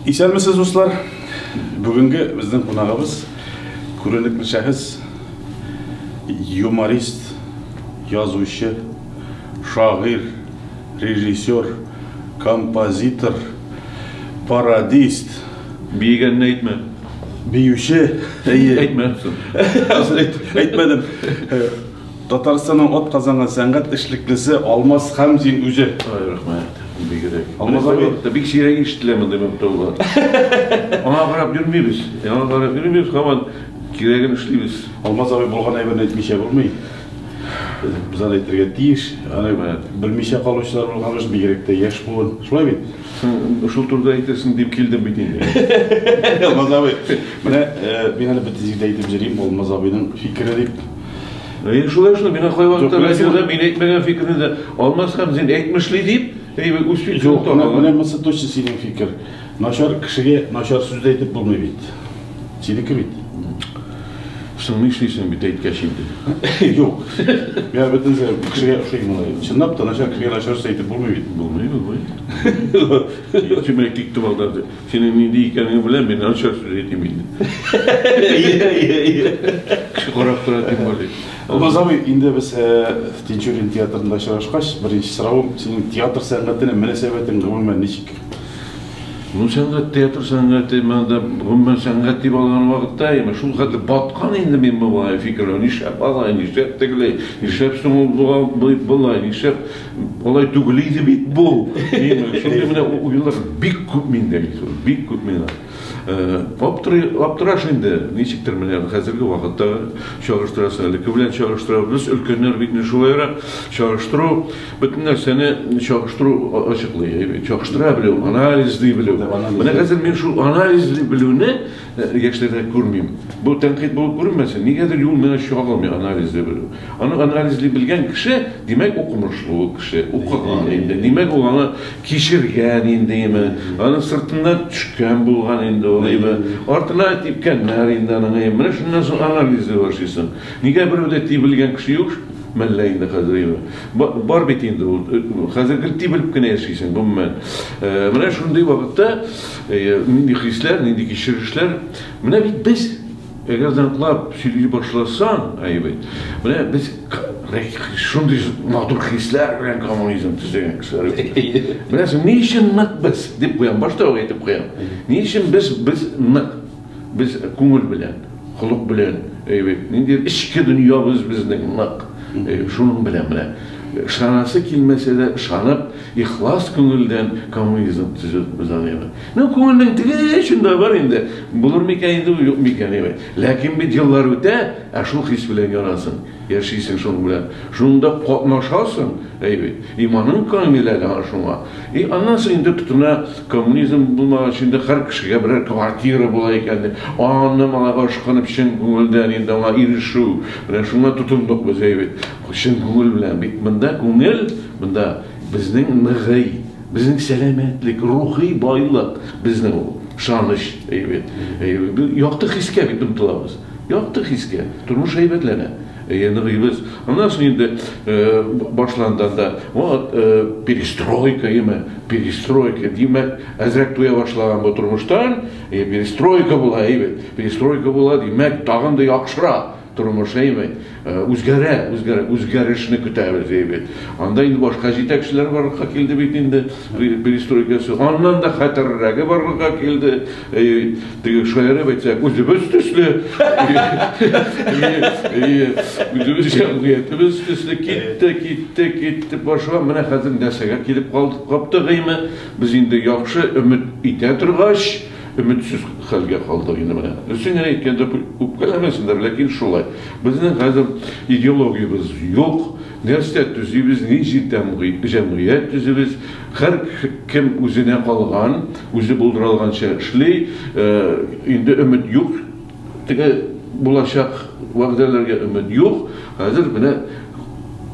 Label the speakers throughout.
Speaker 1: Исәнмесез, дуслар! Бүгенге безнең кунагыбыз күренекле шәхес, юморист, язучы, шагыйрь, режиссер, композитор, пародист.
Speaker 2: Биегәнне әйтмә.
Speaker 1: Биюче.
Speaker 2: Әйе. Әйтмә.
Speaker 1: Әйтмәдем. Татарстанның атказанган сәнгать эшлеклесе Алмаз Хәмзин үзе.
Speaker 2: Ай, рәхмәт. Бигрәк. Алмаз абый. Бик сирәк ишетелә мондый мактаулар. Аңа карап йөрмибез. Аңа карап йөрмибез, һаман кирәген эшлибез.
Speaker 1: Алмаз абый, булган әйберне әйтмичә булмый. Без аны әйтергә тиеш. Аны белмичә калучылар булган, бигрәк тә яшь буын. Шулай бит?
Speaker 2: Шул турыда әйтерсең дип килдем бит инде.
Speaker 1: Алмаз абый, менә мин әле бөтен җирдә әйтеп йөрим, Алмаз абыйның фикере дип.
Speaker 2: Әйе, шулай шул, миңа кайвакытта радиода мин әйтмәгән фикерне дә Алмаз Хәмзин әйтмешли дип, әйе, үз фикерен
Speaker 1: Юк, менә монысы точно синең фикер. Начар кешегә начар сүз дә әйтеп булмый бит. Синеке бит.
Speaker 2: Соң нишлисең бит әйткәч инде.
Speaker 1: Юк. Мин бөтен кешегә ошый малай. Чынлап та начар кешегә начар сүз әйтеп булмый бит.
Speaker 2: Булмый, булмый. Син менә тик томалда. Синең нинди икәнеңне беләм, мин начар сүз әйтим инде.
Speaker 1: Ие, ие, ие.
Speaker 2: Кеше карап тора, тем более.
Speaker 1: Алмаз абый, инде без Тинчурин театрында очрашкач, беренче соравым, синең театр сәнгатенә мөнәсәбәтең гомумән ничек?
Speaker 2: Ну, сәнгать, театр сәнгате, монда гомумән сәнгать дип алган вакытта, яме шул хәтле баткан инде мин болай фикерләү, нишләп алай, нишләп тегеләй, нишләп соң ул болай, нишләп алай түгел иде бит бу. Шундый менә уйлар бик күп миндә, бик күп миңа. Аптыраш инде, ничектер менә хәзерге вакытта чагыштырасың, элекке белән чагыштырабыз. Без өлкәннәр бит инде шулайрак чагыштыру, бөтен нәрсәне чагыштыру ачыклый, чагыштыра белү, анализлый белү. Менә хәзер мин шул анализлый белүне яшьләрдә күрмим. Бу тәнкыйть булып күренмәсен, нигәдер юл миңа чагылмый анализлый белү. Аны анализлый белгән кеше, димәк, укымышлы ул кеше, укыган инде. Димәк, ул аны кичергән инде, име. Аның сыртыннан төшкән булган инде ул, име. Артына типкәннәр инде аның, име. Менә шуннан соң анализлый башлыйсың. Нигә берәү дә тибелгән кеше юк? Мәллә инде хәзер, име. Бар бит инде ул. Хәзер гел тибелеп кенә яшисең, гомумән. Менә шундый вакытта нинди хисләр, нинди кичерешләр. Менә бит без, әгәр дә ныклап сөйли башласаң, әйе бит, менә без шундый матур хисләр белән коммунизм төзегән кешеләр. Беләсең, ни өчен нык без, дип куям, башта ук әйтеп куям. Ни өчен без нык, без күңел белән, холык белән, әйе бит, ниндидер эчке дөньябыз безнең нык. Шуның белән менә ышанасы килмәсә дә, ышанып, ихлас күңелдән коммунизм төзедек без аны. Ну, күңелнең теге очында бар инде. Булыр микән инде, юк микән инде. Ләкин бит еллар үтә, ә шул хис белән янасың, яшисең шуның белән. Шунда катнашасың, әй бит. Иманың камил әле аңа шуңа. И аннан соң инде тотына коммунизм булмагач инде һәр кешегә берәр квартира була икән. Аны малайга ышкынып чын күңелдән инде аңа ирешү. Менә шуңа тотындык без, әй бит. Чын күңел белән бит монда күңел, монда безнең ныгый, безнең сәламәтлек, рухи байлык безнең ул ышаныч, әй бит. Якты хискә бит омтылабыз. Якты хискә. Тормыш әйбәтләнә. Ныгыйбыз. Аннан соң инде башланды анда вот перестройка, яме, перестройка. Димәк, әзрәк туя башлаган бу тормыштан, перестройка була, әйбәт. Перестройка була, димәк, тагын да яхшыра тормыш, әйбәт. Үзгәрә, үзгәрә, үзгәрешне көтәбез, әйбәт. Анда инде башка җитәкчеләр барлыкка килде бит инде, перестройкасы. Аннан да хәтәррәге барлыкка килде. Теге шаярып әйтсәк, үзебез төсле. Үзебез җәмгыятебез төсле китте, китте, китте башка. Менә хәзер нәрсәгә килеп каптык име? Без инде яхшы өмет итә торгач, өметсез хәлгә калдык инде менә. Дөресен генә әйткәндә, үпкәләмәсеннәр, ләкин шулай. Безнең хәзер идеологиябез юк. Нәрсә төзибез, нинди җәмгыять төзибез, һәр кем үзенә калган, үзе булдыра алганча эшли, инде өмет юк, теге булачак вәгъдәләргә өмет юк. Хәзер менә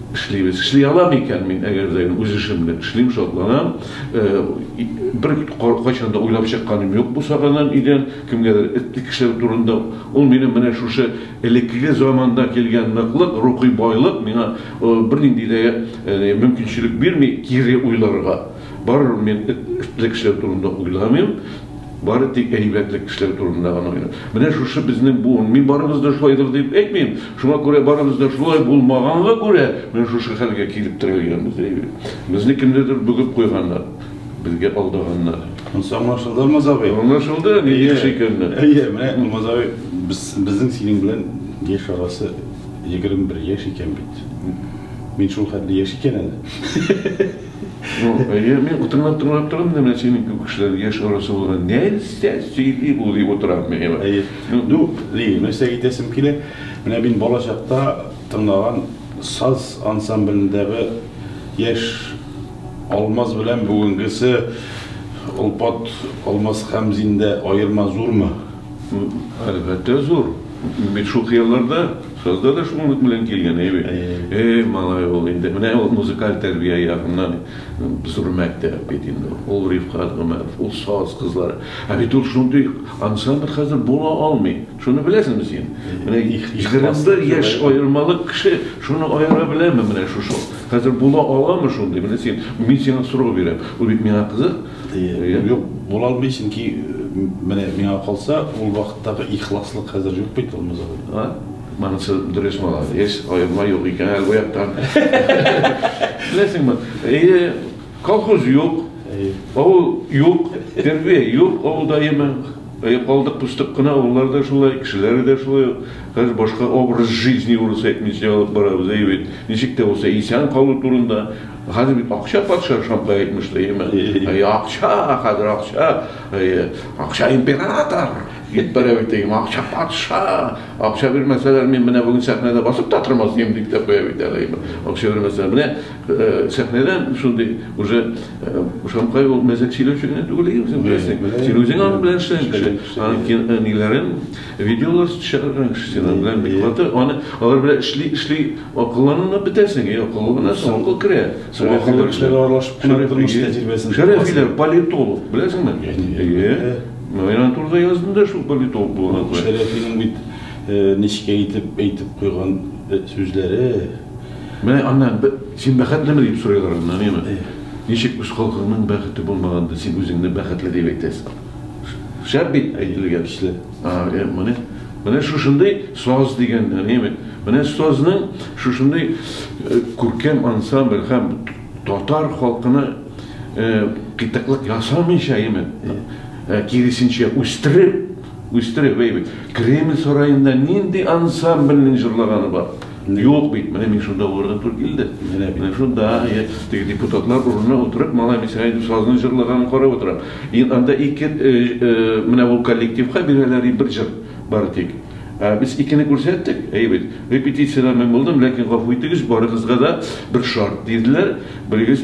Speaker 2: эшлибез. Эшли алам икән мин, әгәр дә үз эшемне эшлим, шатланам. Бер кайчан да уйлап чыкканым юк бу сагадан өйдән, кемгәдер этлек эшләү турында. Ул минем менә шушы элеккеге заманда килгән ныклык, рухи байлык миңа бернинди дә мөмкинчелек бирми кире уйларга. Барыбер мин этлек эшләү турында уйламыйм. Бары тик әйбәтлек эшләү турында гына уйлау. Менә шушы безнең буын. Мин барыбыз да шулайдыр дип әйтмим. Шуңа күрә барыбыз да шулай булмаганга күрә менә шушы хәлгә килеп терәлгәнбез. Безне кемдәдер бөгеп куйганнар, безгә алдаганнар.
Speaker 1: Монысы аңлашылды, Алмаз абый.
Speaker 2: Аңлашылды, нинди кеше икәнне.
Speaker 1: Әйе, менә Алмаз абый, без безнең синең белән яшь арасы 21 яшь икән бит. Мин шул хәтле яшь икән әле.
Speaker 2: Ну, әйе, мин тыңлап-тыңлап торам да, менә синең күп кешеләр яшь арасы булган нәрсә сөйли бу дип утырам мин.
Speaker 1: Әйе. Ну, ни, нәрсә әйтәсем килә? Менә мин балачакта тыңлаган саз ансамблендәге яшь Алмаз белән бүгенгесе олпат Алмаз Хәмзиндә аерма зурмы?
Speaker 2: Әлбәттә, зур. Бит шул хыялларда, сазда да шул өмет белән килгән, әй бит. Эй, малай ул инде. Менә ул музыкаль тәрбия ягыннан зур мәктәп бит инде. Ул Рифкать Гомәров, ул саз кызлары. Ә бит ул шундый ансамбль хәзер була алмый. Шуны беләсеңме син? Менә 21 яшь аермалы кеше шуны аера беләме менә шушы? Хәзер була аламы шундый? Менә син, мин сиңа сорау бирәм. Ул бит миңа кызык.
Speaker 1: Юк, була алмый, чөнки менә миңа калса, ул вакыттагы ихласлык хәзер юк бит, Алмаз абый.
Speaker 2: Монысы дөрес, молодец, аерма юк икән әле бу яктан. Беләсеңме, әйе, колхоз юк, авыл юк, тәрбия юк авылда, әйеме? Әйе, калдык пустык кына, авыллар да шулай, кешеләре дә шулай. Хәзер башка образ жизни урыс әйтмичә алып барабыз, әйе бит. Ничек тә булса исән калу турында. Хәзер бит акча патша, Шамкай әйтмешли, әйеме? Әйе, акча, хәзер акча, әйе, акча император. Дип бара бит, әйеме, акча патша. Акча бирмәсәләр, мин менә бүген сәхнәдә басып та тормас идем, дип тә куя бит әле, әйеме. Акча бирмәсәләр. Менә сәхнәдән шундый уже Шамкай ул мәзәк сөйләүче генә түгел, үзең беләсең. Син үзең аның белән эшләгән кеше. Аның ниләрен, видеолар чыгарган кеше син аның белән бик каты. Аны алар белән эшли, эшли акылланып бетәсең, акылланасың, акыл керә.
Speaker 1: Акыллы кешеләр аралашып кына тормыш тәҗрибәсен.
Speaker 2: Шәрәфиләр политолог, беләсеңме? Әйе. Мин аның турында яздым да шул политолог булган.
Speaker 1: Шәрәфинең бит нечкә итеп әйтеп куйган сүзләре.
Speaker 2: Менә аннан син бәхетлеме дип сорыйлар аннан, әйеме? Ничек үз халкыңның бәхете булмаганда син үзеңне бәхетле дип әйтәсең? Шәп бит әйтелгән.
Speaker 1: Көчле.
Speaker 2: Менә, менә шушындый саз дигәннәр, әйеме? Менә сазның шушындый күркәм ансамбль һәм татар халкына китаклык ясамыйча, әйеме? Киресенчә үстереп, үстереп, әйеме? Кремль сараенда нинди ансамбльнең җырлаганы бар? Юк бит, менә мин шунда булырга туры килде. Менә шунда, теге депутатлар урынына утырып, малай мин сиңа әйтеп сазны җырлаганын карап утырам. И анда ике, менә ул коллективка бирәләр бер җыр бары тик. Без икене күрсәттек, әйе бит. Репетициядә мин булдым, ләкин гафу итегез, барыгызга да бер шарт диделәр. Берегез,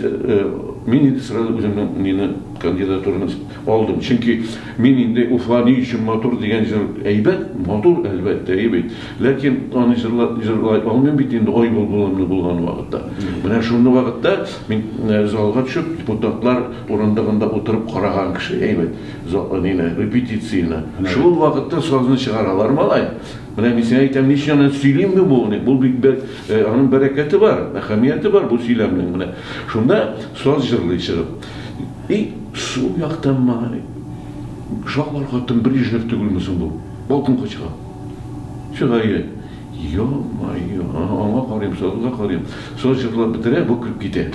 Speaker 2: мин инде сразу үземнең мине кандидатураны алдым. Чөнки мин инде Уфа ни өчен матур дигән җыр әйбәт, матур әлбәттә, әйе бит. Ләкин аны җырлай алмыйм бит инде ай булган булган вакытта. Менә шуны вакытта мин залга төшеп, депутатлар урындыгында утырып караган кеше, әйбәт, зал, репетицияне. Шул вакытта сазны чыгаралар малай. Менә мин сиңа әйтәм, ничек аны сөйлим мин бу, бу бик аның бәрәкәте бар, әһәмияте бар бу сөйләмнең менә. Шунда саз җырлый чыгып. И сул яктан малай, шаклар каттым, Брежнев түгелме соң бу? Балконга чыга. Чыга Ё-моё, аңа карыйм, сазга карыйм. Саз җырлап бетерә, бу кереп китә.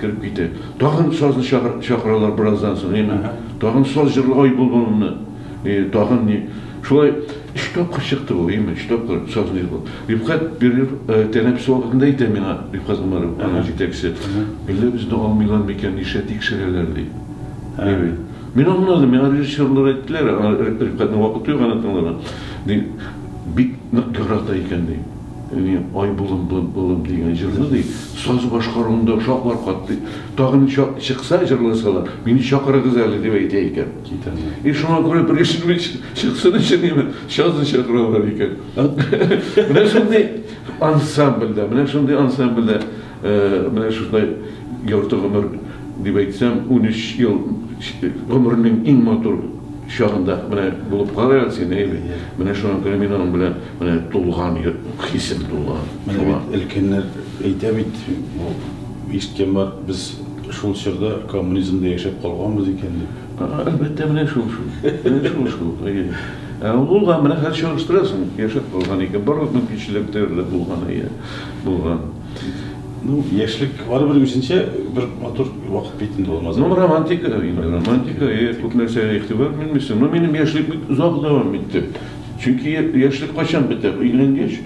Speaker 2: Кереп китә. Тагын сазны чакыралар бераздан соң, әйме? Тагын саз җырлый булбулны. Тагын ни? Шулай өч тапкыр чыкты бу, әйме? Өч тапкыр сазны җырлап. Рифкать Бирев тәнәфес вакытында әйтә миңа, Рифкать Гомәров, аның җитәкчесе. Әллә безне алмыйлар микән, нишләп тикшерәләр ди. Әйме? Мин аңладым, миңа режиссерлар әйттеләр, Рифкатьнең вакыты юк аны тыңларга. Ди, бик нык ярата икән ди. Ай булым булым дигән җырны ди, саз башкаруында шаклар катты. Тагын чыкса җырласалар, мине чакырыгыз әле дип әйтә икән. И шуңа күрә бер чыксын өчен инде сазны чакыралар икән. Менә шундый ансамбльдә, менә шундый ансамбльдә, менә шундай ярты гомер дип әйтсәм, 13 ел гомернең иң матур чагында менә булып калыр әле син, әйе. Менә шуңа күрә мин аның белән менә тулган хисем тулган.
Speaker 1: Менә бит өлкәннәр әйтә бит, ишеткән бар, без шул чорда коммунизмда яшәп калганбыз икән дип.
Speaker 2: Әлбәттә, менә шул шул. Менә шул шул. Ә ул булган, менә хәзер чагыштырасың, яшәп калган икән, барлык мөмкинчелекләр дә булган, әйе, булган.
Speaker 1: Ну, яшьлек барыбер үзенчә бер матур вакыт бит инде ул, Алмаз.
Speaker 2: Ну, романтика инде, романтика, әйе, күп нәрсәгә игътибар бирмисең. Ну, минем яшьлек бик озак дәвам итте. Чөнки яшьлек кайчан бетә? Өйләнгәч.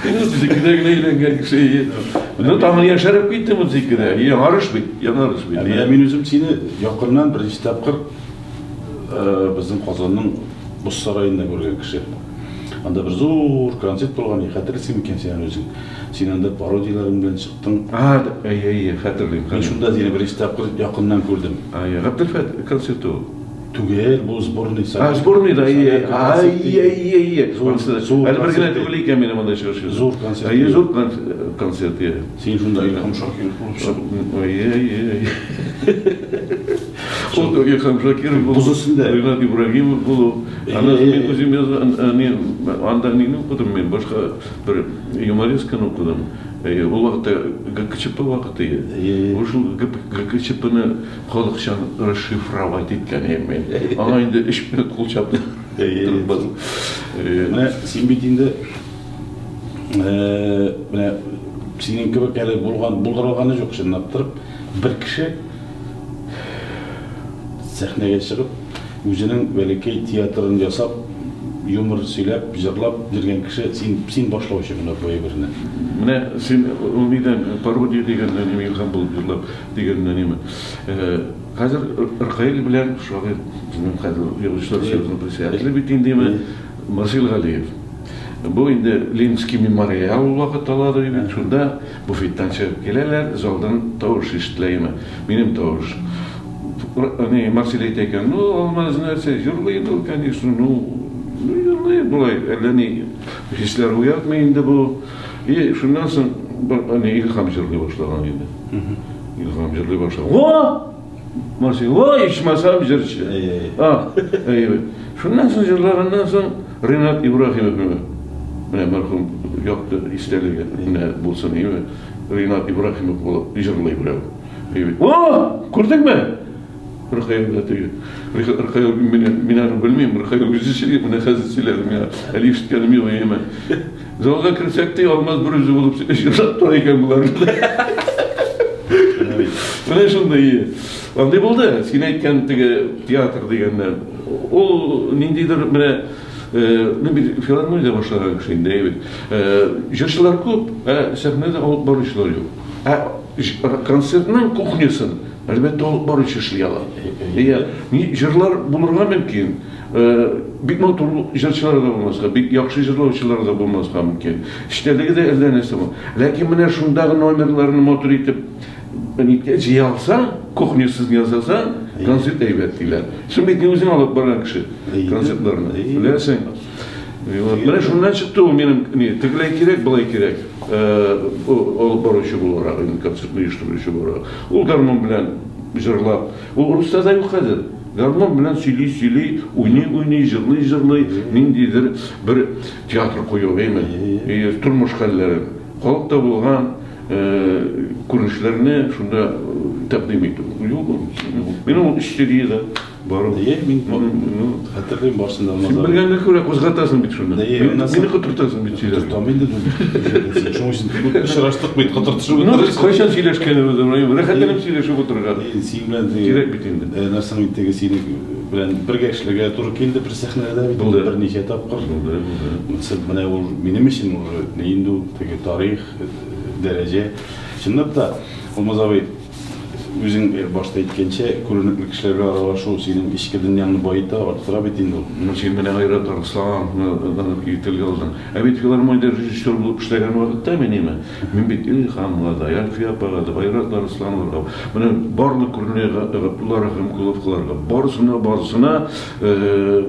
Speaker 2: Мин 32-дә генә өйләнгән кеше. Ну, тагын яшәреп киттем 32-дә. Яңарыш бит, яңарыш бит.
Speaker 1: Менә мин үзем сине якыннан беренче тапкыр безнең Казанның Боз сараенда күргән кеше. Анда бер зур концерт булган, хәтерлисең микән син үзең? Син анда пародияләрең белән чыктың.
Speaker 2: А, әйе, әйе, хәтерлим.
Speaker 1: Мин шунда сине беренче тапкыр якыннан күрдем.
Speaker 2: Әйе, Габделфәт концерты ул.
Speaker 1: Түгел, бу сборный.
Speaker 2: А, сборный да, әйе. Әйе, әйе, әйе. Әле бер генә түгел икән минем анда чыгыш.
Speaker 1: Зур концерт.
Speaker 2: Әйе, зур концерт, әйе.
Speaker 1: Син шунда Илһам Шакиров булып чыктың.
Speaker 2: Әйе, әйе, әйе. Ул Илһам Шакиров булу.
Speaker 1: Боз өстендә.
Speaker 2: Ринат Ибрагимов булу. Аны мин үзем язган, анда нини укыдым мин, башка бер юморесканы укыдым. Ул вакытта ГКЧП вакыты иде. Ул шул ГКЧПны халыкчан расшифровать иткән идем мин. Аңа инде 3 минут кул чапты.
Speaker 1: Менә син бит инде менә синең кебек әле булган, булдырылганы юк чынлап торып, бер кеше сәхнәгә чыгып, үзенең бәләкәй театрын ясап, юмор сөйләп, җырлап йөргән кеше, син, син башлаучы менә бу әйберне.
Speaker 2: Менә син ул нидән пародия дигәннән, Илһам булып җырлап дигәннән име? Хәзер Ркаил белән шагыйрь, безнең хәзер Язучылар союзының председателе бит инде, Марсель Галиев. Бу инде Ленинский мемориал ул вакыт алады бит, шунда буфеттан чыгып киләләр, залдан тавыш ишетелә име, минем тавыш. Марсель әйтә икән, ну, Алмаз нәрсә, җырлый инде ул, конечно, ну, җырлый, болай, әллә ни хисләр уятмый инде бу. И шуннан соң Илһам җырлый башлаган инде. Илһам җырлый башлаган. О! Марсель, о, ичмасам җырчы. А, әйе. Шуннан соң җырлаганнан соң Ринат Ибраһимов менә мәрхүм якты истәлеге менә булсын, әйе. Ринат Ибраһимов булып җырлый берәү. Әйе. О, күрдеңме? Ркаил дә теге. Ркаил мин аны белмим, Ркаил үзе сөйли, менә хәзер сөйләде миңа. Әле ишеткәнем юк, әйеме. Залга керсәк тә, Алмаз бер үзе булып җырлап тора икән болар. Менә шундый. Андый булды. Син әйткән теге театр дигәннәр. Ул ниндидер менә ну бит филармониядә башлаган кеше инде, әйе бит. Җырчылар күп, ә сәхнәдә алып баручылар юк. Ә концертның кухнясын әлбәттә алып баручы эшли ала. Әйе, җырлар булырга мөмкин. Бик матур җырчылар да булмаска, бик яхшы җырлаучылар да булмаска мөмкин. Эчтәлеге дә әллә нәрсә бу. Ләкин менә шундагы номерларны матур итеп җыя алсаң, кухнясыз ясасаң, концерт әйбәт диләр. Син бит үзең алып барган кеше концертларны. Беләсең. Менә шуннан чыкты ул минем, ни, тегеләй кирәк, былай кирәк. Алып баручы буларак, инде концертны оештыручы буларак. Ул гармун белән җырлап, ул руста да юк хәзер. Гармун белән сөйли-сөйли, уйный-уйный, җырлый-җырлый, ниндидер бер театр кую, әйме? Тормыш хәлләрен, халыкта булган күренешләрне шунда тәкъдим итү. Юк ул. Минем ул өч сериядә бар ул.
Speaker 1: Әйе, мин хәтерлим барысын да.
Speaker 2: Син белгәнгә күрә кузгатасың бит шуны. Мине котыртасың бит сөйләргә.
Speaker 1: Котыртам инде. Шуның өчен очраштык бит, котыртышып
Speaker 2: утырышып. Ну, кайчан сөйләшкәнебез, рәхәтләнеп сөйләшеп утырырга.
Speaker 1: Син белән
Speaker 2: кирәк бит инде.
Speaker 1: Нәрсәң бит теге синең белән бергә эшләргә туры килде бер сәхнәдә бит берничә тапкыр.
Speaker 2: Булды, булды.
Speaker 1: Менә ул минем өчен уже не инде ул теге тарих, дәрәҗә. Чынлап та, Алмаз абый, үзең башта әйткәнчә, күренекле кешеләр белән аралашу синең эчке дөньяңны баета, арттыра бит инде ул.
Speaker 2: Ну, син менә Айрат Арслановны телгә алдың. Ә бит филармониядә режиссер булып эшләгән вакытта мин име, мин бит Илһамга да, Әлфия апага да, Айрат Арслановга, менә барлык күренекле Габдулла Рәхимкуловларга, барысына, барысына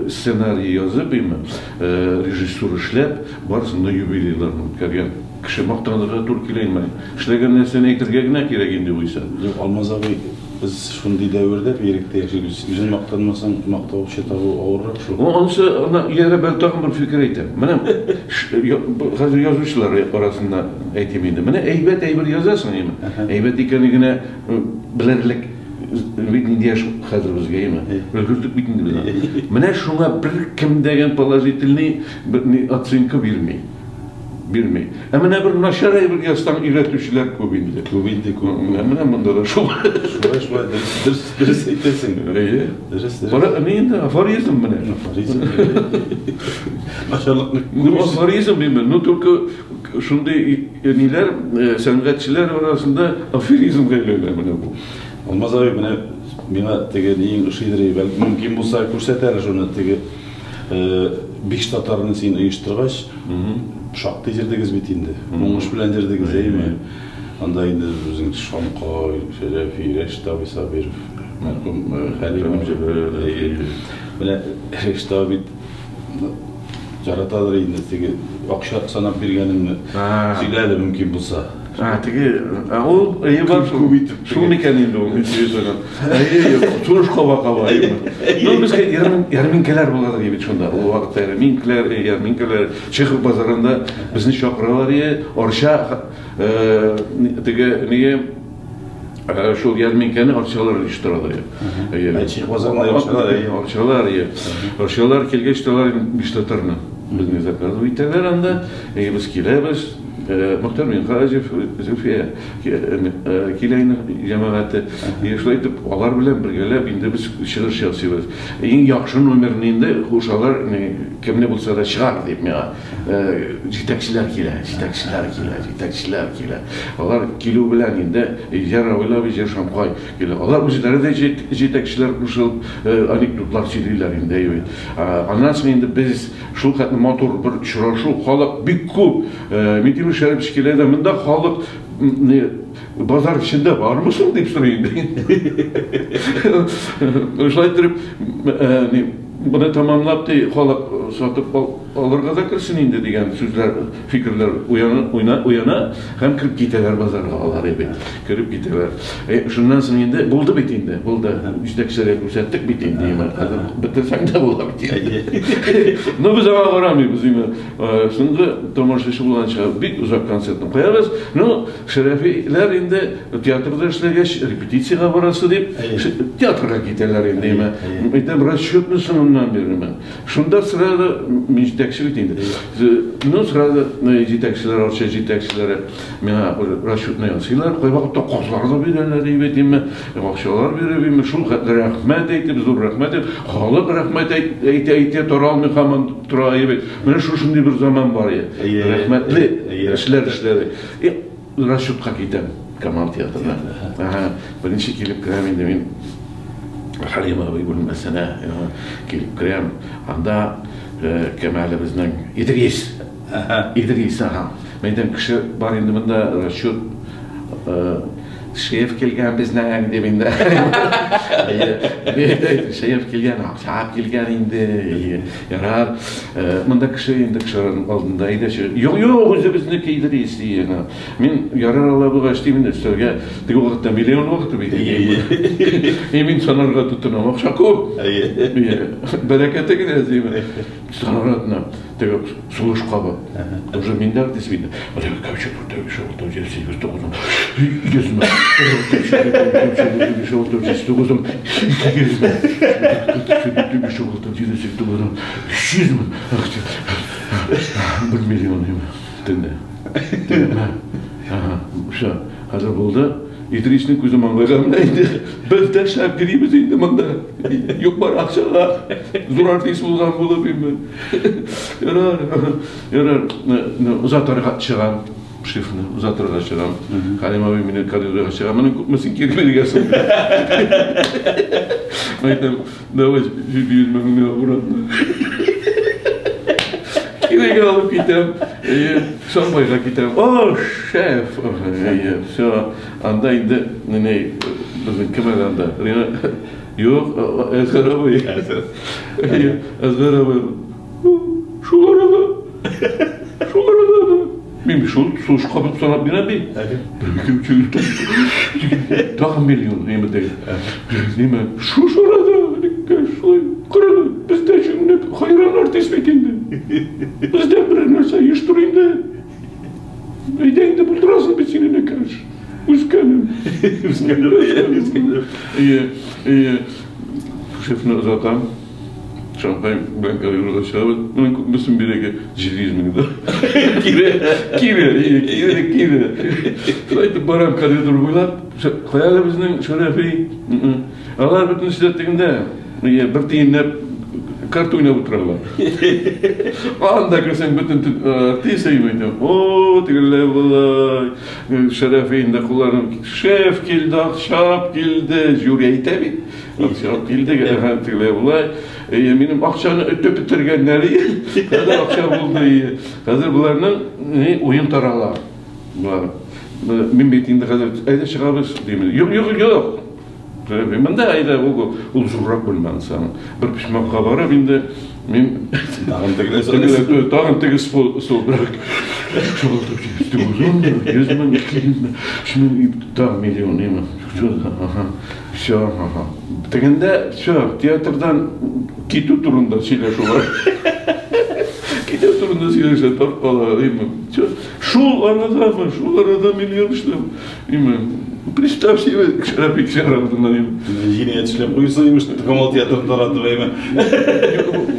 Speaker 2: сценарий язып, име, режиссура эшләп, барысына юбилейларын үткәргән. Кеше мактанырга туры килә инде. Эшләгән нәрсәне әйтергә генә кирәк инде югыйсә.
Speaker 1: Юк, Алмаз абый, без шундый дәвердә бигрәк тә яшибез. Үзең мактанмасаң, мактаучы табу авыррак шул.
Speaker 2: Анысы, ана иярә бер тагын бер фикер әйтәм. Менә хәзер язучылар арасында әйтим инде. Менә әйбәт әйбер язасың инде. Әйбәт икәнен генә белерлек Бит нинди яшь хәзер безгә, әйеме? Өлгердек бит инде без. Менә шуңа бер кем дәгән положительный оценка бирми. Бирми. Ә менә бер начар әйбер язсаң өйрәтүчеләр күп инде.
Speaker 1: Күп инде, күп.
Speaker 2: Менә монда да шул.
Speaker 1: Шулай, шулай, дөрес, дөрес әйтәсең.
Speaker 2: Әйе.
Speaker 1: Дөрес, дөрес.
Speaker 2: Бара, ни инде, афоризм менә.
Speaker 1: Афоризм. Начарлыкны.
Speaker 2: Ну, афоризм димме, ну только шундый ниләр, сәнгатьчеләр арасында афоризмга әйләнә менә бу.
Speaker 1: Алмаз абый, менә миңа теге нең ошыйдыр, бәлки мөмкин булса күрсәт әле шуны, теге биш татарны син оештыргач, шактый җырдыгыз бит инде. Уңыш белән җырдыгыз, әйеме? Анда инде үзең Шамкай, Шәрәфи, Рәшит абый Сабиров, мәрхүм Хәлим абый. Менә Рәшит абый бит яратадыр инде теге акча санап биргәнеңне. Сөйлә әле мөмкин булса.
Speaker 2: Теге, ул әйе бар шул.
Speaker 1: Күп итеп.
Speaker 2: Шул микән инде ул, интересно. Әйе, сулыш каба-каба. Ну, безгә ярминкәләр буладыр бит шунда. Ул вакытта ярминкәләр, ярминкәләр Чехов базарында безне чакыралар иде. Арча теге нигә шул ярминкәне арчалар оештыралар.
Speaker 1: Чехов базарында арчалар,
Speaker 2: арчалар, арчалар килгәч тә алар биш татарны безне заказывать итәләр анда. Без киләбез. Мөхтәр Минһаҗев, Зөлфия килә җәмәгате. Шулай итеп, алар белән бергәләп инде без чыгыш ясыйбыз. Иң яхшы номерны инде кушалар, кемне булса да чыгар дип миңа. Җитәкчеләр килә, җитәкчеләр килә, җитәкчеләр килә. Алар килү белән инде Илдар Авилович, Шамкай килә. Алар үзләре дә җитәкчеләр кушылып анекдотлар сөйлиләр инде. Аннан соң инде без шул хәтле матур бер очрашу, халык бик күп. Минтимер Шәрипович килә дә, монда халык базар эчендә бармы соң дип сорый инде. Шулай итеп, моны тамамлап ди, халык сатып алырга да керсен инде дигән сүзләр, фикерләр уяна һәм кереп китәләр базарга алар бит. Кереп китәләр. Шуннан соң инде булды бит инде, булды. Җитәкчеләргә күрсәттек бит инде, хәзер бетерсәң дә була бит инде. Но без аңа карамыйбыз инде. Соңгы тамашачы булганча бик озак концертны куябыз. Ну, Шәрәфиләр инде театрда эшләгәч, репетициягә барасы дип, театрга китәләр инде. Әйтәм, расчетны соңыннан бирермен. Шунда сразу мин җитәкче бит инде. Ну, сразу җитәкчеләр, арча җитәкчеләре миңа расчетны ясыйлар. Кайвакытта казлар да бирәләр бит инде, акчалар биреп инде, шул хәтле рәхмәт әйтеп, зур рәхмәт әйтеп, халык рәхмәт әйтә-әйтә тора алмый һаман тора бит. Менә шушындый бер заман бар иде. Рәхмәтле эшләр эшләде. Расчетка китәм Камал театрына. Беренче килеп керәм инде мин Хәлим абый бүлмәсенә килеп керәм. Анда кем әле безнең Идрис. Идрис, ага. Мәйдан кеше бар инде монда расчет шеф килгән безнең дип инде. Шеф килгән, акча килгән инде. Ярар, монда кеше инде кешеләрнең алдында әйдәче. Юк, юк, үзебезнеке Идрис. Мин ярар ала булгач дим инде өстәлгә. Теге вакытта миллион вакыты бит. И мин санарга тотынам, акча күп. Бәрәкәте генә дим. Санарга тотынам. Теге сулыш кабы. Уже мин дә артист бит. 1, 2, 3, 4, 5, 6, 7, 8, 9, 100 мең. 5, 6, 7, 8, 9, 200 мең. 5, 6, 7, 8, 9, 300 мең. 1 миллион. Төнлә. Ага, всё, хәзер булды. Идриснең күзе маңгайга менә инде. Без дә эшләп йөрибез инде монда. Юк бар акчага. Зур артист булган булып инде. Ярар, ярар. Озатырга чыгам. Шефны озатырга чыгам. Хәлим абый мине коридорга чыга. Моның күпмесен кире биргәсең? Әйтәм, давай 700 меңне обратно. Кирегә алып китәм. Шамбайга китәм. О, шеф! Все, анда инде не безнең кем әле анда? Юк, Әзгар абый. Әзгар абый. Шул арада. Шул арада. Мин шул сулыш кабып санап бирәм бит. 1, 2, 3, 4. Тагын миллион, неме теге. Неме, шушы арада, шулай, карады, бездә чүнләп хайран артист бит инде. Бездә берәр нәрсә оештыр инде. Әйдә инде булдырасың бит син, энекәш. Үскәнем. Әйе, шефны озатам. Шампань белән коридорга чыгабыз. Менә күпмесен бирергә? 700 мең да. Кире, кире, кире, кире. Шулай итеп барам коридор буйлап. Кая әле безнең Шәрәфи? Алар бөтенесе дә тегендә. Бер тиенләп карта уйнап утыралар. Анда керсәң бөтен артист әйтәм. О, тегеләр болай. Шәрәфи инде кулларын шеф килде, акча килде, жюри әйтә бит. Акча килде, тегеләр болай. Минем акчаны өтеп бетергәннәр. Хәзер акча булды. Хәзер боларның уен тарала. Болар. Мин бит инде хәзер әйдә чыгабыз дим. Юк, юк, юк. Монда әйдә ул зуррак бүлмә ансаң. Бер почмакка барып инде мин тагын теге стол бер 100 мең, 200 мең, 3 мең, тагын миллион, әйме. Все, ага. Тегендә все, театрдан китү турында сөйләшү бар. Китү турында сөйләшә, таркала, әйме. Шул арадамы, шул арада миллион эшләп, әйме. Представь себе, Шәрәфи Шәрәфовның, әйме.
Speaker 1: Җинаять эшләп куйсаң, имеш, Камал театрын таратып, әйме.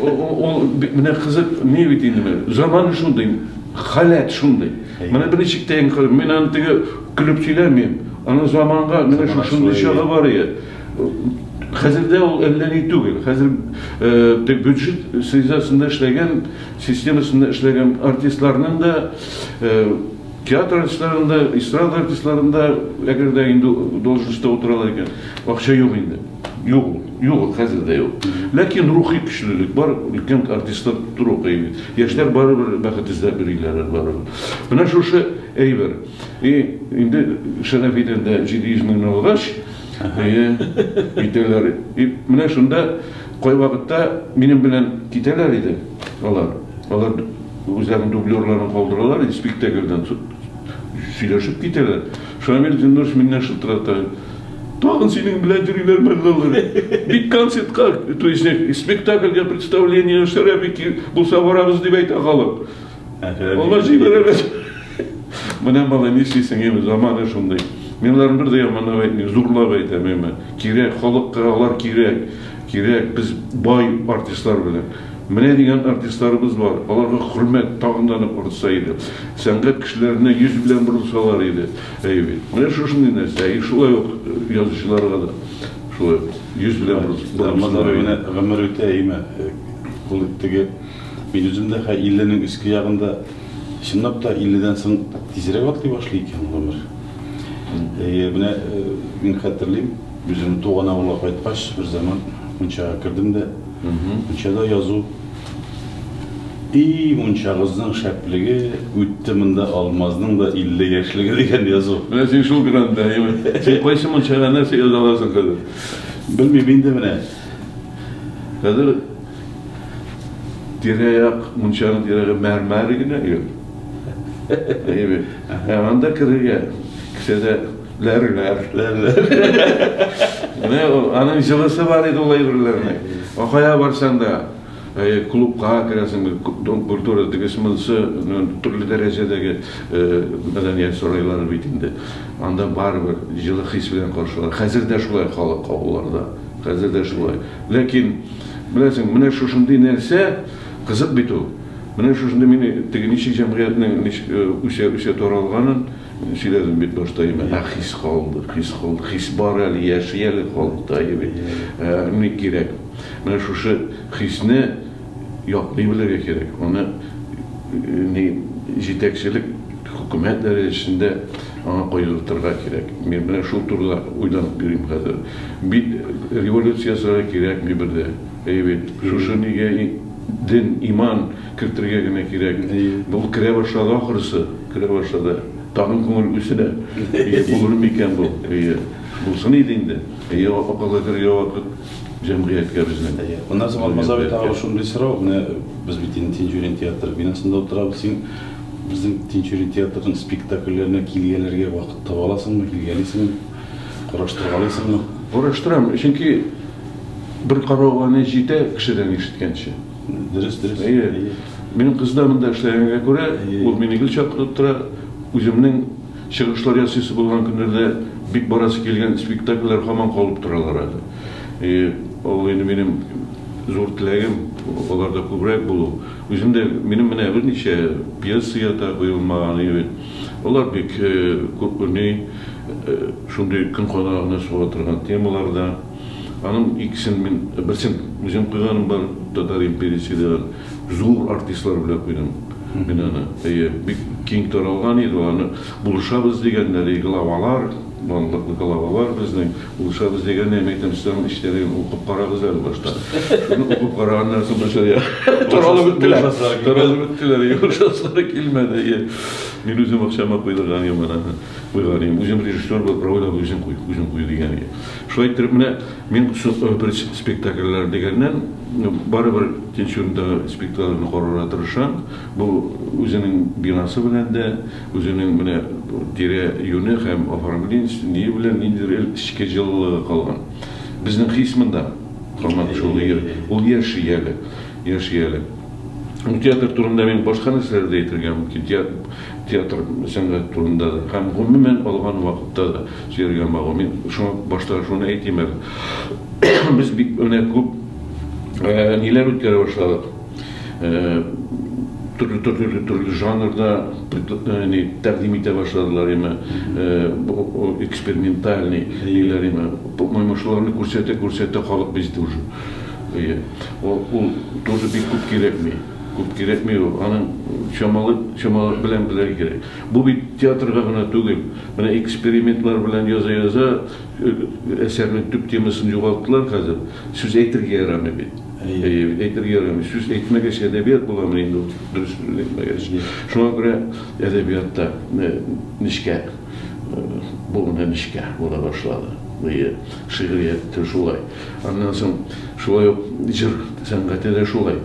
Speaker 2: Ул менә кызык, ни бит инде, заманы шундый, халәт шундый. Менә берничек тә мин аны теге көлеп сөйләмим. Аны заманга менә шушындый чагы бар иде. Хәзердә ул әллә ни түгел. Хәзер бюджет средасында эшләгән, системасында эшләгән артистларның да, театр артистларының да, эстрада артистларының да, әгәр дә инде должностьта утыралар икән, акча юк инде. Юк ул, юк ул, хәзер дә юк. Ләкин рухи көчлелек бар, өлкән артистлар тору кыен. Яшьләр барыбер бәхет эзләп йөриләр, барыбер. Менә шушы әйбер. И инде Шәрәфидән дә 700 меңне алгач, китәләр. И менә шунда кайвакытта минем белән китәләр иде алар. Алар үзләренең дублерларын калдыралар иде, спектакльдән сөйләшеп китәләр. Шамил Зиннурович миннән шылтырата. Тагын синең белән йөриләр мәллә. Бик концертка, то есть спектакльгә представление Шәрәфи булса барабыз дип әйтә халык. Алар җибәрәләр. Менә малай нишлисең, әйме, заманы шундый. Мин аларны бер дә яманлап әйтмим, зурлап әйтәм, әйме. Кирәк, халыкка алар кирәк. Кирәк, без бай артистлар белән. Менә дигән артистларыбыз бар. Аларга хөрмәт тагын да нык артса иде. Сәнгать кешеләренә йөз белән борылсалар иде. Әйе бит. Менә шушындый нәрсә. И шулай ук язучыларга да шулай ук йөз белән борылсалар иде.
Speaker 1: Менә гомер үтә, әйме. Ул теге мин үзем дә хәй 50-нең өске ягында. Чынлап та 50-дән соң тизрәк атлый башлый икән гомер. Менә мин хәтерлим, үзем туган авылга кайткач, бер заман мунчага кердем дә, мунчада язу. И мунчагызның шәплеге, үтте монда Алмазның да 50 яшьлеге дигән язу.
Speaker 2: Менә син шул гранда, әйме. Син кайсы мунчага нәрсә яза аласың хәзер?
Speaker 1: Белмим инде менә.
Speaker 2: Хәзер тирә-як мунчаның тирәге мәрмәр генә юк. Әйе. Ә анда керергә кесәдә ләрләр.
Speaker 1: Ләрләр.
Speaker 2: Менә аның җылысы бар иде ул әйберләрнең. Кая барсаң да, клубка керәсең, дом культура тегесе монысы төрле дәрәҗәдәге мәдәният сарайлары бит инде. Анда барыбер җылы хис белән каршылар. Хәзер дә шулай халык авылларда. Хәзер дә шулай. Ләкин беләсең, менә шушындый нәрсә кызык бит ул. Менә шушындый мин теге ничек җәмгыятьнең ничек үсә-үсә таралганын сөйләдем бит башта инде. Ә хис калды, хис калды, хис бар әле, яши әле халыкта бит. Ни кирәк? Менә шушы хисне яклый белергә кирәк. Аны ни җитәкчелек хөкүмәт дәрәҗәсендә аңа кайгыртырга кирәк. Мин менә шул турыда уйланып йөрим хәзер. Бит революция ясарга кирәкми бер дә. Әйе бит. Шушы нигә дин, иман кертергә генә кирәк. Бу керә башлады ахрысы, керә башлады. Тагын күңел үсенә. Булыр микән бу? Әйе. Булсын иде инде. Әйе, акылга керергә вакыт җәмгыятькә безнең.
Speaker 1: Моннан соң Алмаз абый тагы шундый сорау. Менә без бит инде Тинчурин театры бинасында утырабыз. Син безнең Тинчурин театрының спектакльләренә килгәләргә вакыт таба аласыңмы, килгәлисеңме? Караштыргалыйсыңмы?
Speaker 2: Караштырам, чөнки бер карауга ни җитә кешедән ишеткәнче.
Speaker 1: Дөрес, дөрес.
Speaker 2: Әйе. Минем кыз да монда эшләгәнгә күрә, ул мине гел чакырып тора. Үземнең Чыгышлар ясыйсы булган көннәрдә бик барасы килгән спектакльләр һаман калып торалар әле. Ул инде минем зур теләгем, аларда күбрәк булу. Үзем дә минем менә берничә пьеса ята куелмаган иде. Алар бик күп ни шундый көн кадагына суга торган темаларда. Аның икесен мин берсен үзем куйганым бар, Татар империясе дигән зур артистлар белән куйдым. Мин аны. Әйе, бик киң таралган иде ул. Аны булышабыз дигәннәр, главалар, данлыклы главалар безнең булышабыз дигәннәр, мин әйтәм, сез аның эчтәлеген укып карагыз әле башта. Шуны укып караганнан соң башта таралып беттеләр. Таралып беттеләр, булышасылары килмәде. Әйе. Мин үзем акчама куйдырган идем аны. Куйган идем. Үзем режиссер булып роль алып үзем куй, үзем куй дигән идем. Шулай иттереп менә мин бер спектакльләр дигәннән барыбер Тинчуриндагы спектакльне карарга тырышам. Бу үзенең бинасы белән дә, үзенең менә тирә-юне һәм оформлениесе ние белән ниндидер эчке җылылыгы калган. Безнең хис монда һаман шул, ул яши әле, яши әле. Ул театр турында мин башка нәрсәләр дә әйтергә мөмкин. Театр сәнгать турында да һәм гомумән алган вакытта да сөйләргә могу. Мин шуңа башта шуны әйтим әле. Без бик менә күп ниләр үткәрә башладык. Төрле төрле төрле жанрда ни тәкъдим итә башладылар име, экспериментальный ниләр име. По-моему, шуларны күрсәтә күрсәтә халык бизде уже. Ул тоже бик күп кирәкми. Күп кирәкми ул. Аның чамалы, чамалы белән белергә кирәк. Бу бит театрга гына түгел. Менә экспериментлар белән яза-яза әсәрнең төп темасын югалттылар хәзер. Сүз әйтергә ярамый бит. Әйтергә ярамый. Сүз әйтмәгәч әдәбият буламы инде ул? Дөрес әйтмәгәч. Шуңа күрә әдәбиятта нечкә, бу менә нечкә була башлады. Шигърият тә шулай. Аннан соң шулай ук җыр сәнгате дә шулай.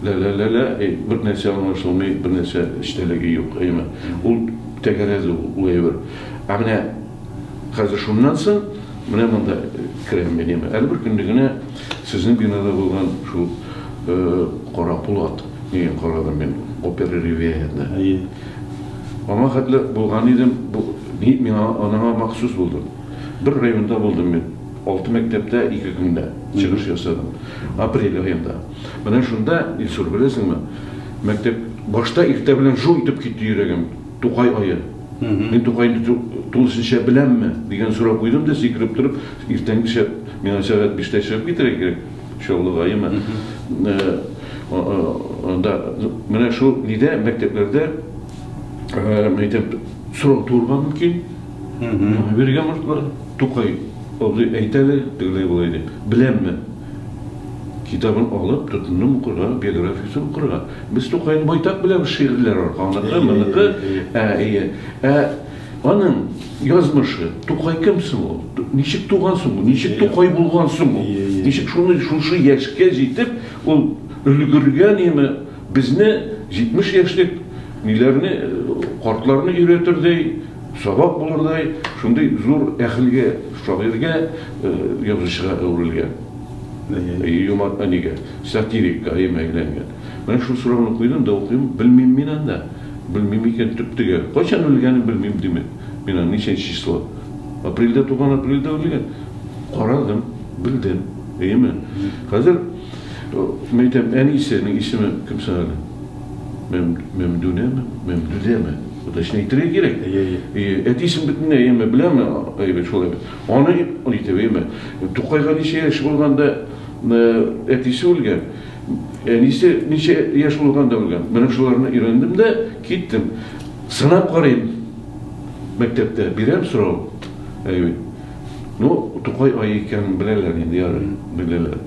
Speaker 2: Лә-лә-лә-лә, бер нәрсә аңлашылмый, бер нәрсә эчтәлеге юк, әйеме? Ул тәгәрәде ул әйбер. Ә менә хәзер шуннан соң менә монда керәм мин, әйеме? Әле бер көнне генә сезнең бинада булган шул Кара Пулат дигән карадым мин, опера Ривьераны.
Speaker 1: Әйе.
Speaker 2: Аңа хәтле булган идем, бу миңа анаңа махсус булды. Бер районда булдым мин. 6 мәктәптә 2 көндә чыгыш ясадым. Апрель аенда. Менә шунда, Илсур, беләсеңме, мәктәп башта иртә белән жу итеп китте йөрәгем. Тукай ае. Мин Тукайны тулысынча беләмме дигән сорау куйдым да сикереп торып, иртәнге шәп, миңа сәгать 5тә чыгып китәргә кирәк, Чаллыга, әйеме? Анда менә шул нидә мәктәпләрдә, әйтәм, сорау туырга мөмкин. Биргән мортлар, Тукай абзый әйтә әле, тегеләй болай дип. Беләмме? Китабын алып, тотындым укырга, биографиясен укырга. Без Тукайны байтак беләбез шигырьләр аркылы. Аныкы, моныкы, ә, әйе. Ә аның язмышы, Тукай кем соң ул? Ничек туган соң ул? Ничек Тукай булган соң ул? Ничек шуны шушы яшькә җитеп, ул өлгергән име? Безне 70 яшьлек ниләрне, картларны өйрәтердәй, сабак булырдай шундый зур әхелгә, шагыйрьгә, язучыга әверелгән. Юмарт әнигә, сатирикка әйләнгән. Менә шул сорауны куйдым да укыйм, белмим мин анда. Белмим икән төп-төгәл. Кайчан үлгәнен белмим димен. Мин аны ничәнче число? Апрельдә туган, апрельдә үлгән. Карадым, белдем. Әйеме? Хәзер мин әйтәм, әнисенең исеме кем соң әле? Мәмдүнәме? Мәмдүдәме? Уточнить итәргә кирәк. Әтисен бөтенләй әйеме беләме? Әйбәт шулай. Аны әйтеп, әйеме? Тукайга ничә яшь булганда әтисе үлгән, әнисе ничә яшь булганда үлгән. Менә шуларны өйрәндем дә киттем. Сынап карыйм. Мәктәптә бирәм сорау. Әйбәт. Ну, Тукай ае икәнен беләләр инде, ярый, беләләр.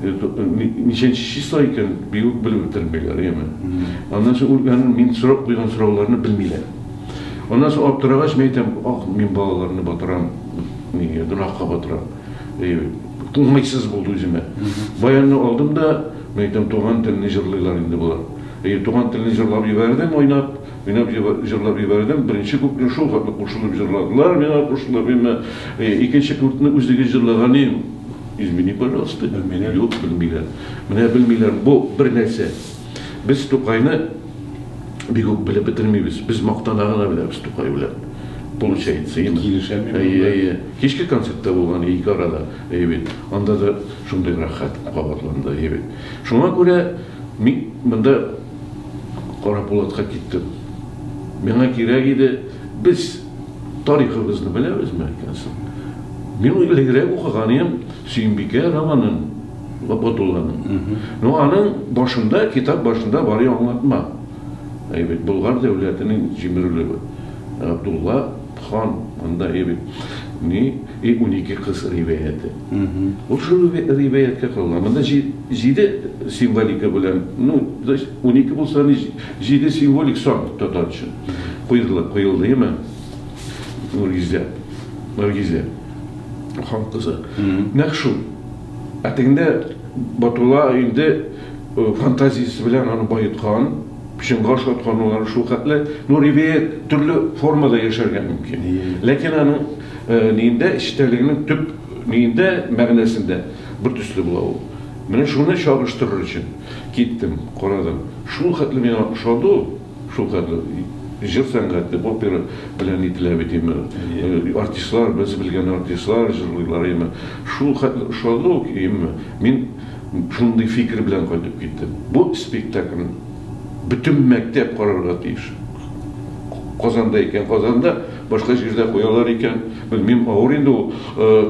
Speaker 2: Ничәнче число икән, бик үк белеп бетермиләр, әйеме? Аннан соң үлгәнен мин сорап куйган сорауларны белмиләр. Аннан соң аптырагач, мин әйтәм, ах, мин балаларны батырам, нигә, гөнаһка батырам. Уңайсыз булды үземә. Баянны алдым да, мин әйтәм, туган телне җырлыйлар инде болар. Туган телне җырлап җибәрдем, уйнап, уйнап җырлап җибәрдем. Беренче күпне шул хәтле кушылып җырладылар, миңа кушылып, әмма икенче күпне үзегез җырлаган идем. Измени, пожалуйста.
Speaker 1: Белмиләр.
Speaker 2: Юк, белмиләр. Менә белмиләр. Бу бер нәрсә. Без Тукайны бик үк белеп бетермибез. Без мактана гына беләбез Тукай белән. Получается, именно.
Speaker 1: Килешәм мин.
Speaker 2: Әйе, әйе. Кичке концертта булган ике арада, әйе бит. Анда да шундый рәхәт кабатланды, әйе бит. Шуңа күрә мин монда Кара Булатка киттем. Миңа кирәк иде, без тарихыбызны беләбезме икән соң? Мин элегрәк укыган идем Сөембикә романын Батулланың. Но аның башында, китап башында бар аңлатма. Әйе бит, Болгар дәүләтенең җимерелүе. Абдулла хан анда әйе бит, ни, и 12 кыз риваяте. Ул шул риваяткә корылган. Монда җиде символика белән, ну, то есть 12 булса, ни, җиде символик сан татар өчен куелды, куелды, әйеме? Нургизә, Наргизә хан кызы. Нәкъ шул. Ә тегендә Батулла инде фантазиясе белән аны баеткан, чынга ошаткан алар шул хәтле. Ну, риваять төрле формада яшәргә мөмкин. Ләкин аның ниендә, эчтәлегенең төп ниендә, мәгънәсендә бер төсле була ул. Менә шуны чагыштырыр өчен киттем, карадым. Шул хәтле миңа ошады ул, шул хәтле. Җыр сәнгате, опера белән ителә бит инде. Артистлар, без белгән артистлар җырлыйлар инде. Шул хәтле ошады ул, инде. Мин шундый фикер белән кайтып киттем. Бу спектакльне бөтен мәктәп карарга тиеш. Казанда икән, Казанда, башка җирдә куялар икән, белмим, авыр инде ул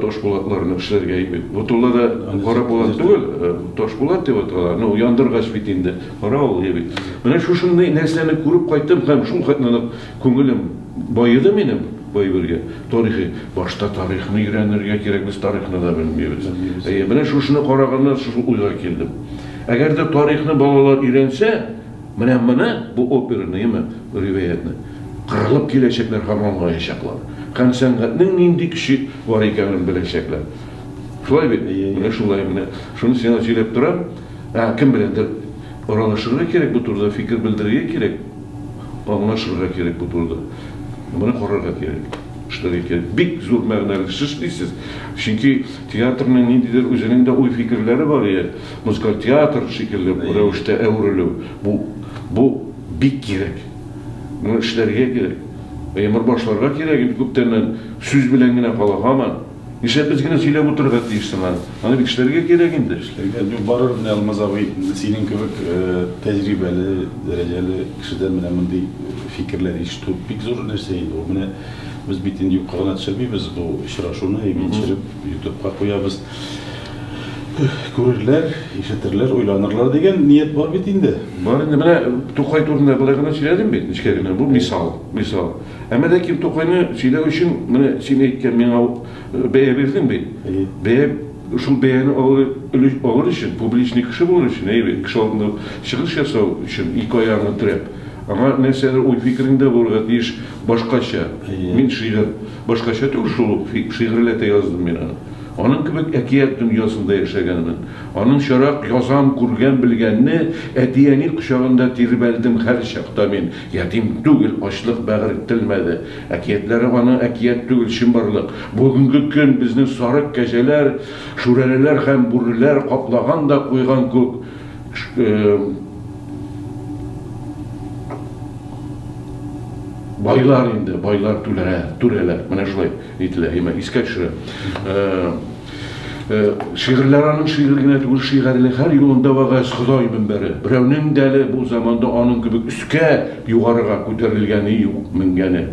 Speaker 2: ташпулатларны эшләргә бит. Бутулла да кара булат түгел, ташпулат дип атала. Ну, яндыргач бит инде, кара ул бит. Менә шушындый нәрсәне күреп кайттым һәм шул хәтле нык күңелем баеды минем бу әйбергә. Тарихи, башта тарихны өйрәнергә кирәк, без тарихны да белмибез. Әйе, менә шушыны караганнан шушы уйга килдем. Әгәр дә тарихны балалар өйрәнсә, менә моны, бу операны, яме, риваятьне, кырылып киләчәкләр һәм аңлаячаклар. Һәм сәнгатьнең нинди көче бар икәнен беләчәкләр. Шулай бит? Менә шулай, менә шуны сиңа сөйләп торам. Ә, кем беләндер аралашырга кирәк бу турыда, фикер белдерергә кирәк, аңлашырга кирәк бу турыда. Моны карарга кирәк, эшләргә кирәк. Бик зур мәгънәле эш эшлисез. Чөнки театрның ниндидер үзенең дә уй-фикерләре бар, я, музыкаль театр шикелле рәвештә әверелү. Бу бик кирәк. Моны эшләргә кирәк. Әмер башларга кирәк инде күптәннән сүз белән генә кала һаман. Нишләп без генә сөйләп утырырга тиеш соң аны? Аны бит эшләргә кирәк инде.
Speaker 1: Эшләргә. Ну, барыбер менә Алмаз абый, синең кебек тәҗрибәле, дәрәҗәле кешедән менә мондый фикерләр ишетү бик зур нәрсә инде ул. Менә без бит инде юкка гына төшермибез бу очрашуны, әйбәт төшереп ютубка куябыз. Күрерләр, ишетерләр, уйланырлар дигән ният бар бит инде.
Speaker 2: Бар инде. Менә Тукай турында болай гына сөйләдем бит, нечкә генә. Бу мисал, мисал. Әмма ләкин Тукайны сөйләү өчен, менә син әйткән, миңа бәя бирдең бит. Бәя, шул бәяне алыр өчен, публичный кеше булыр өчен, әйе бит, кеше алдында чыгыш ясау өчен, ике аягыңны терәп, аңа нәрсәдер уй-фикерең дә булырга тиеш башкача. Мин шигырь, башкача түгел, шул ук шигырьләтә яздым мин аны. Аның кебек әкият дөньясында яшәгәнмен. Аның чарак язам күргән-белгәнне, әти-әни кочагында тирбәлдем һәр чакта мин. Ятим түгел, ачлык бәгырь телмәде. Әкиятләре аның әкият түгел, чынбарлык. Бүгенге көн безне сарык кәҗәләр, шүрәлеләр һәм бүреләр каплаган да куйган күк. Байлар инде, байлар түләрә, түрәләр. Менә шулай әйтелә, әйме, искә төшерә. Шигырьләр аның шигырь генә түгел, шигырьле һәр юлында вәгазь, Ходай мөнбәре. Берәүнең дә әле бу заманда аның кебек өскә, югарыга күтәрелгәне юк, менгәне.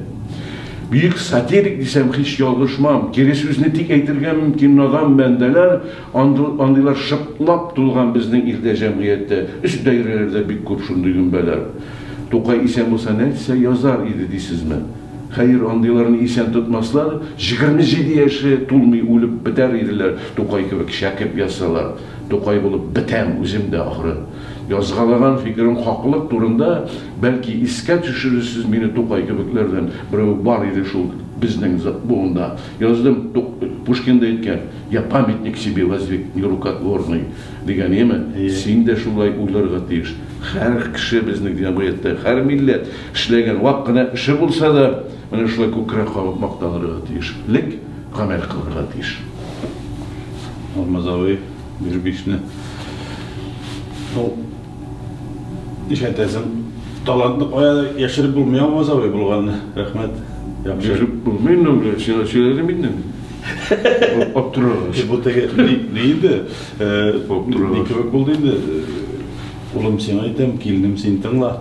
Speaker 2: Бөек сатирик дисәм, һич ялгышмам. Кире сүзне тик әйтергә мөмкин надан бәндәләр, андыйлар шыплап тулган безнең илдә, җәмгыятьтә. Өс даирәләрдә бик күп шундый гөмбәләр. Тукай исән булса, нәрсә язар иде дисезме? Хәер, андыйларны исән тотмаслар, 27 яше тулмый үлеп бетәр иделәр, Тукай кебек чәкеп язсалар. Тукай булып бетәм үзем дә, ахры. Язгалаган фикерем хаклык турында, бәлки, искә төшерерсез мине Тукай кебекләрдән берәү бар иде шул безнең буында. Яздым, Пушкин да әйткән, я памятник себе воздвиг нерукотворный, дигән, яме? Син дә шулай уйларга тиеш. Һәр кеше безнең җәмгыятьтә, һәр милләт эшләгән вак кына эше булса да, менә шулай күкрәк кагып мактанырга тиеш, лек гамәл кылырга тиеш.
Speaker 1: Алмаз абый, бир бишне. Ну, нишләтәсең? Талантны кая яшереп булмый, Алмаз абый, булганны. Рәхмәт. Яхшы.
Speaker 2: Булмый инде, сиңа сөйләдем инде. Аптырагыз.
Speaker 1: Бу теге ни инде? Ни кебек булды инде? Улым, сиңа әйтәм, киленем, син тыңла.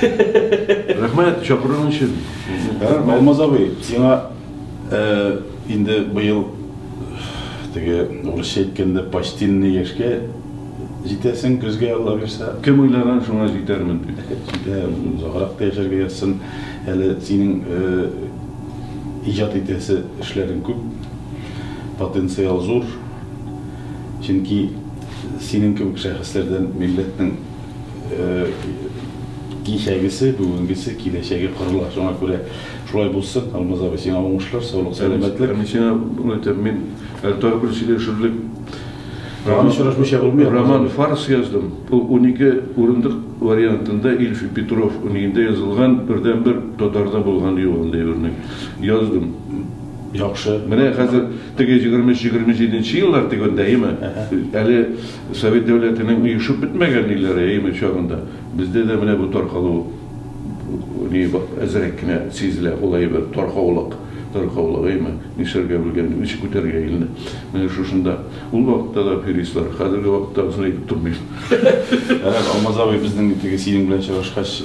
Speaker 2: Рәхмәт, чакырган өчен.
Speaker 1: Алмаз абый, сиңа инде быел теге урысча әйткәндә почтенный яшькә җитәсең, көзгә, Алла бирсә.
Speaker 2: Кем уйлаган шуңа җитәрмен дип.
Speaker 1: Җитә, озаграк та яшәргә язсын. Әле синең иҗат итәсе эшләрең күп, потенциал зур. Чөнки синең кебек шәхесләрдән милләтнең кичәгесе, бүгенгесе, киләчәге корыла. Шуңа күрә шулай булсын, Алмаз абый, сиңа уңышлар, саулык, сәламәтлек.
Speaker 2: Мин сиңа әйтәм, мин әле тагы бер сөйләшерлек
Speaker 1: роман
Speaker 2: фарс яздым. Ул 12 урындык вариантында Ильф и Петров униендә язылган бердәнбер татарда булган юк андый үрнәк. Яздым.
Speaker 1: Яхшы.
Speaker 2: Менә хәзер теге 23-27 еллар дигәндә, әйеме? Әле Совет дәүләтенең оешып бетмәгән ниләре, әйеме, чагында. Бездә дә менә бу таркалу ни әзрәк кенә сизелә, ул әйбер, таркаулык, таркаулык, әйеме? Нишләргә белгән, ничек үтәргә илне. Менә шушында. Ул вакытта да аферистлар, хәзерге вакыттагысын әйтеп тормыйм.
Speaker 1: Ярар, Алмаз абый, безнең теге синең белән чыгышкач,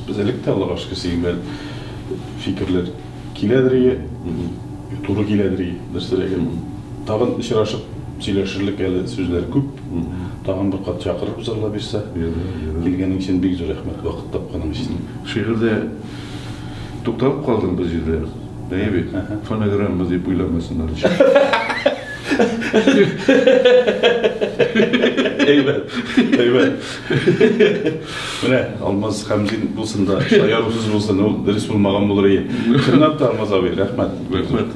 Speaker 1: без элек тә, Аллага шөкер, синең белән фикерләр киләдер ие, туры киләдер ие, дөресрәге. Тагын очрашып сөйләшерлек әле сүзләр күп. Тагын бер кат чакырырбыз, Алла бирсә. Килгәнең өчен бик зур рәхмәт, вакыт тапканың өчен.
Speaker 2: Шигырьдә тукталып калдым бу җирдә. Әйе бит, фонограмма дип уйламасыннар өчен.
Speaker 1: Әйбәт, әйбәт. Менә Алмаз Хәмзин булсын да, шаярусыз булсын, ул дөрес булмаган булыр ие. Чынлап та, Алмаз абый, рәхмәт.
Speaker 2: Рәхмәт.